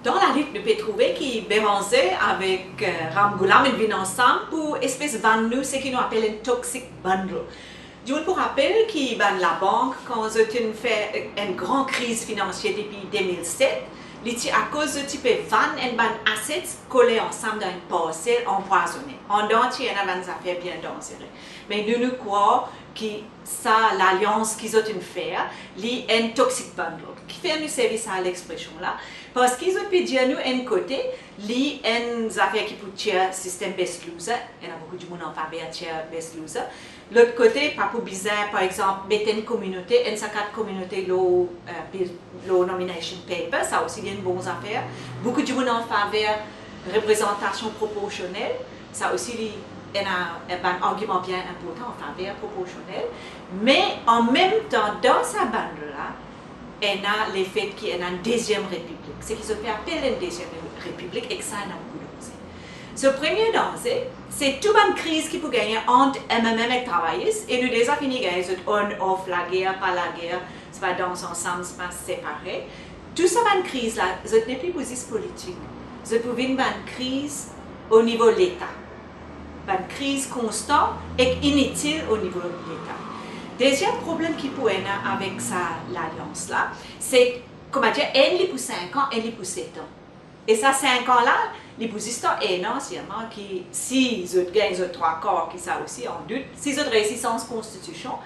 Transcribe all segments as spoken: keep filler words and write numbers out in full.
Dan lalit, nou pe trouve ki Bérenger avek, eh, Ramgoolam inn vinn ansam pou espes vann nou seki nou apel enn toxic bundle. Dimoun pou rapel ki bann labank, kan zot inn fer enn gran kriz finansie depi de mil set, li ti akoz zot ti pe vann enn bann assets kole ansam dan enn parsel anpwazone. Andan ti ena bann zafer bien danzere. Me nou, nou krwar ki sa lalians ki zot inn fer, li enn toxic bundle. Kifer nou servi sa lexpresion la? Parski zot pe dir nou enn kote, li enn zafer ki pou tir sistem best loser, ena boukou dimoun an faver tir best loser. Lot kote, pa pou bizin, par exanp, met enn kominote, enn sakat kominote lor, eh, bil-, lor nomination paper, sa osi li enn bon zafer. Boukou dimoun an faver reprezantasion proporsionel, sa osi li ena, eh, bann argiman bien inportan an faver proporsionel. Me an mem tan, dan sa bundle la, ena lefet ki ena enn deziem repiblik. Seki zot pe apel enn deziem repiblik, ek sa ena boukou danze. So, premie danze, se tou bann kriz ki pou gagne ant M M M ek travayis, e nou deza fini gagne zot on, off, lager, pa lager, se pa dans ansam, se pa separe. Tou sa bann kriz la, zot nepli pou zis politik. Zot pou vinn bann kriz o nivo Leta. Bann kriz konstan ek initil o nivo Leta. Deziem problem ki pou ena avek sa lalians la, se, koumadir, enn li pou sink an, enn li pou set an. E sa sink an la, li pou zis tan enn an selman, ki si zot gagn zot trwa kar, ki sa osi an dout, si zot reysi sanz konstitision,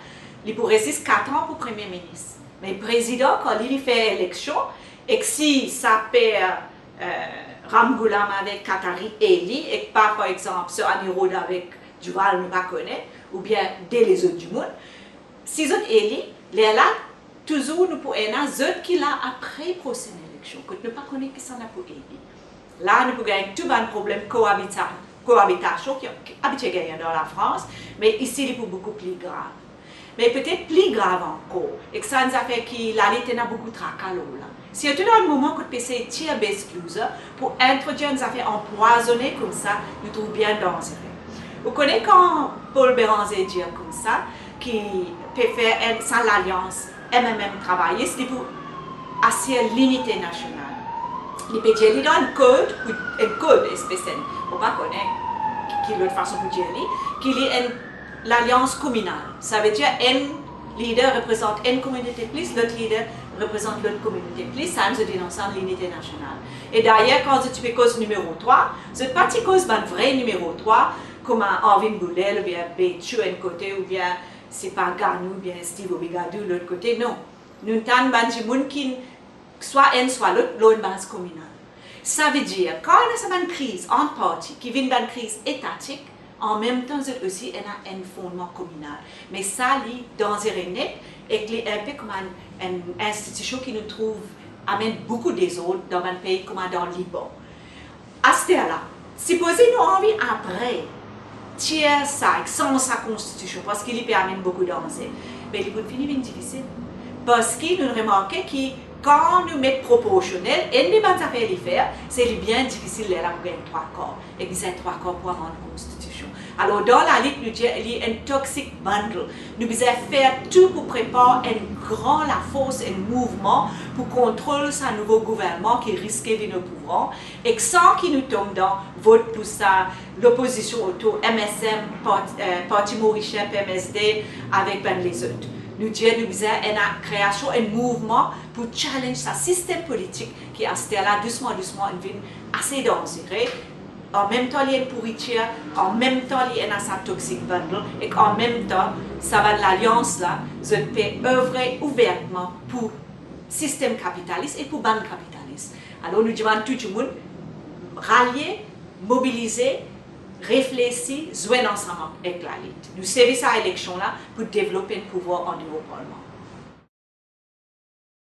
li pou res zis kat an pou premie minis. Me prezidan, kan li, li fer eleksion, ek si sa per, eh, Ramgoolam avek Katari eli, ek pa, par exanp, Sir Anirudh avek Doval, nou pa kone, oubien de lezot dimoun, si zot eli, lerla, touzour nou pou ena zot ki la apre prosenn eleksion, kot nou pa kone kisannla pou eli. La, nou pou gagn tou bann problem koabita-, koabitasion ki, ki abitie gagn dan Lafrans, me isi, li pou boukou pli grav. Me petet pli grav ankor, ek sa enn zafer ki lalit ena boukou traka lor la. Sirtou dan enn moman kot pe sey tir best loser pou introdir enn zafer anpwazone koumsa, nou trouv bien danzere. Ou kone kan Paul Bérenger dir koumsa, ki pe fer enn, sa lalians M M M travayis, li pou asir linite nasional. Li pe dir li dan enn kod, pou enn kod espes enn, mo pa kone ki, ki lot fason pou dir li, ki li enn lalians kominal. Savedir enn lider reprezant enn kominote plis, lot lider reprezant lot kominote plis, samem zot vinn ansam linite nasional. E dayer, kan zot ti pe koz nimero trwa, zot pa ti koz bann vre nimero trwa, kouma Arvind Bhulel oubien Bechoo enn kote, oubien se pa Ganu oubien Steve Obigadhu lot kote, non. Nou tann bann dimoun ki swa enn swa lot lor enn baz kominal. Savedir, kan ena sa bann kriz ant parti, ki vinn bann kriz etatik, an mem tan zot osi ena enn fondman kominal. Me sa li danzere net, ek li enpe kouma enn, enn institision ki nou trouv amenn boukou dezord dan bann pei kouma dan Liban. Asterla, sipoze nou anvi apre tir sa ek sanz sa konstitision, parski li pe amenn boukou danze, me li pou fini vinn difisil. Parski nou remarke ki kan nou met proporsionel, enn de bann zafer li fer, se li bien difisil lerla pou gagn trwa kar, e bizin trwa kar pou amann konstitision. Alor, dan lalit, nou dir li enn toxic bundle. Nou bizin fer tou pou prepar enn gran lafors, enn mouvman pou kontrol sa nouvo gouvernman ki riske vinn o pouvwar, ek san ki nou tom dan vot pou sa lopozision otour M S M, part-, eh, Parti Morisien, P M S D, avek bann lezot. Nou dir nou bizin ena kreasion enn mouvman pou challenge sa sistem politik ki asterla, dousman, dousman, inn vinn ase danzere. An mem tan, li enn pouritir, an mem tan, li ena sa toxic bundle, ek an mem tan, sa bann lalians la, zot pe evre ouvertman pou sistem kapitalis e pou bann kapitalis. Alor, nou dimann tou dimoun ralie, mobilize, reflesi, zwenn ansam ek lalit. Nou servi sa eleksion la pou devlop enn pouvwar an deor parlman.